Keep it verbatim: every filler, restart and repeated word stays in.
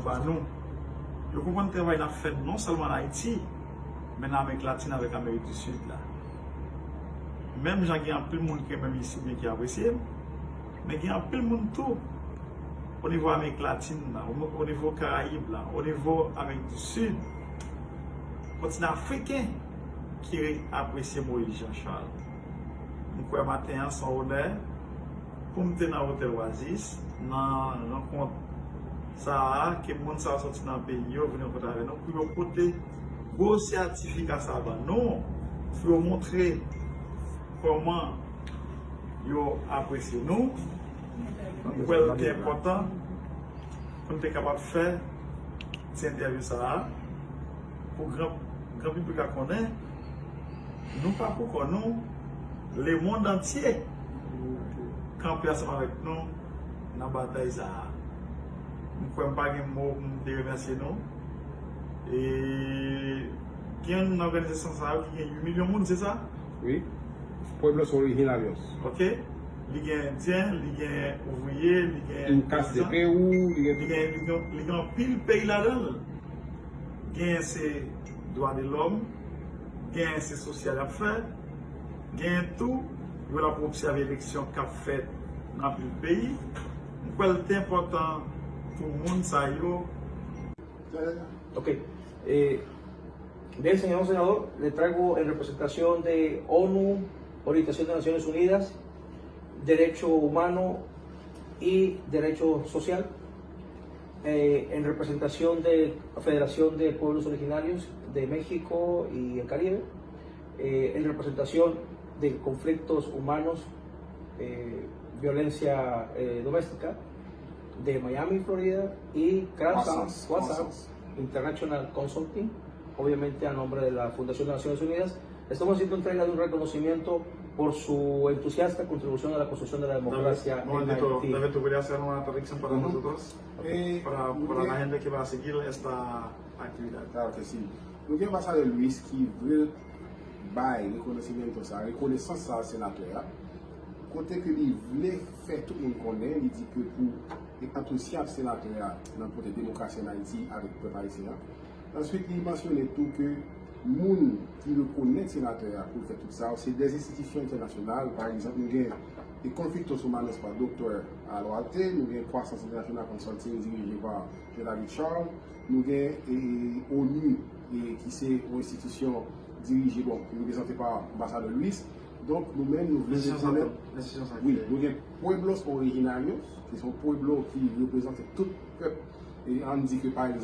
Ba nou. Yo konprann travay n ap fè non sèlman ann Ayiti, men nan Amerik Latin avèk Amerik di Sid la. Menm jan gen anpil moun ki renmen m isi byen ki apresye m, men gen anpil moun tou o nivo Amerik Latin la, o, o nivo Karayib la, o nivo Amerik di Sid, kontinan afriken ki apresye Moïse Jean Charles. M kwè maten an se yon onè pou m te nan Otèl Oasis, nan rankont sa a, ke moun sa a soti nan peyi yo, vin rankontre avè nou, pou yo pote gwo sètifika sa a ban nou, pou yo montre kòman yo apresye nou. M kwè l te enpòtan pou n te kapab fè ti entèvyou sa a, pou gran, gran piblik la konnen, nou pa pou kò nou, lemonn antye kanpe ansanm avèk nou nan batay sa a. M kwè m pa gen mo pou m te remèsye nou. E gen nan òganizasyon sa yo ki gen uit milyon moun, se sa? Wi. Pueblos originarios. Ok. Li gen endyen, li gen ouvriye, li gen Incas de Perú, li gen li gen, li gen, li gen anpil peyi ladan l. Gen se dwa de lòm, gen se sosyal y ap fè, gen tou yo la pou obsève eleksyon k ap fèt nan anpil peyi. M kwè l te enpòtan pou moun sa yo. Ok. Eh, bien, señor senador, le traigo en representación de ONU, Organización de Naciones Unidas, Derecho Humano y Derecho Social, eh, en representación de Federación de Pueblos Originarios de México y el Caribe, eh, en representación de conflictos humanos, eh, violencia eh, doméstica de Miami, Florida, y Croissance, Croissance International Consulting, obviamente a nombre de la Fundación de Naciones Unidas. Estamos haciendo entrega de un reconocimiento por su entusiasta contribución a la construcción de la democracia en Haití. David, tú puedes hacer una traducción para nosotros, Eh, para, nou para la gen- gente que va a seguir esta actividad. Claro que sí. Nou gen Anbasadè Luis ki vle bay rekonosimento sa, rekonesans sa senatè a, kote ke li vle fè tout moun konnen, li di ke pou antousyas senatè a nan pote demokrasi ann Ayiti avèk pèp ayisyen an. Answit, li mansyone tou ke moun ki rekonèt senatè a pou l fè tout sa, se de enstitisyon entènasyonal, pa egzanp, nou gen e Conflictos Humanos pa Doktè Aluarte, nou gen Croissance International Consulting dirije pa Jean David Charles, nou gen e, ONU e, ki se yon enstitisyon dirije, bon, ki reprezante pa Anbasadè Luis. Donk, nou menm, nou vle rekonèt, wi, nou gen Pueblos Originarios, ki se yon pueblo ki reprezante tout pèp e ann di ke, pa egzanp,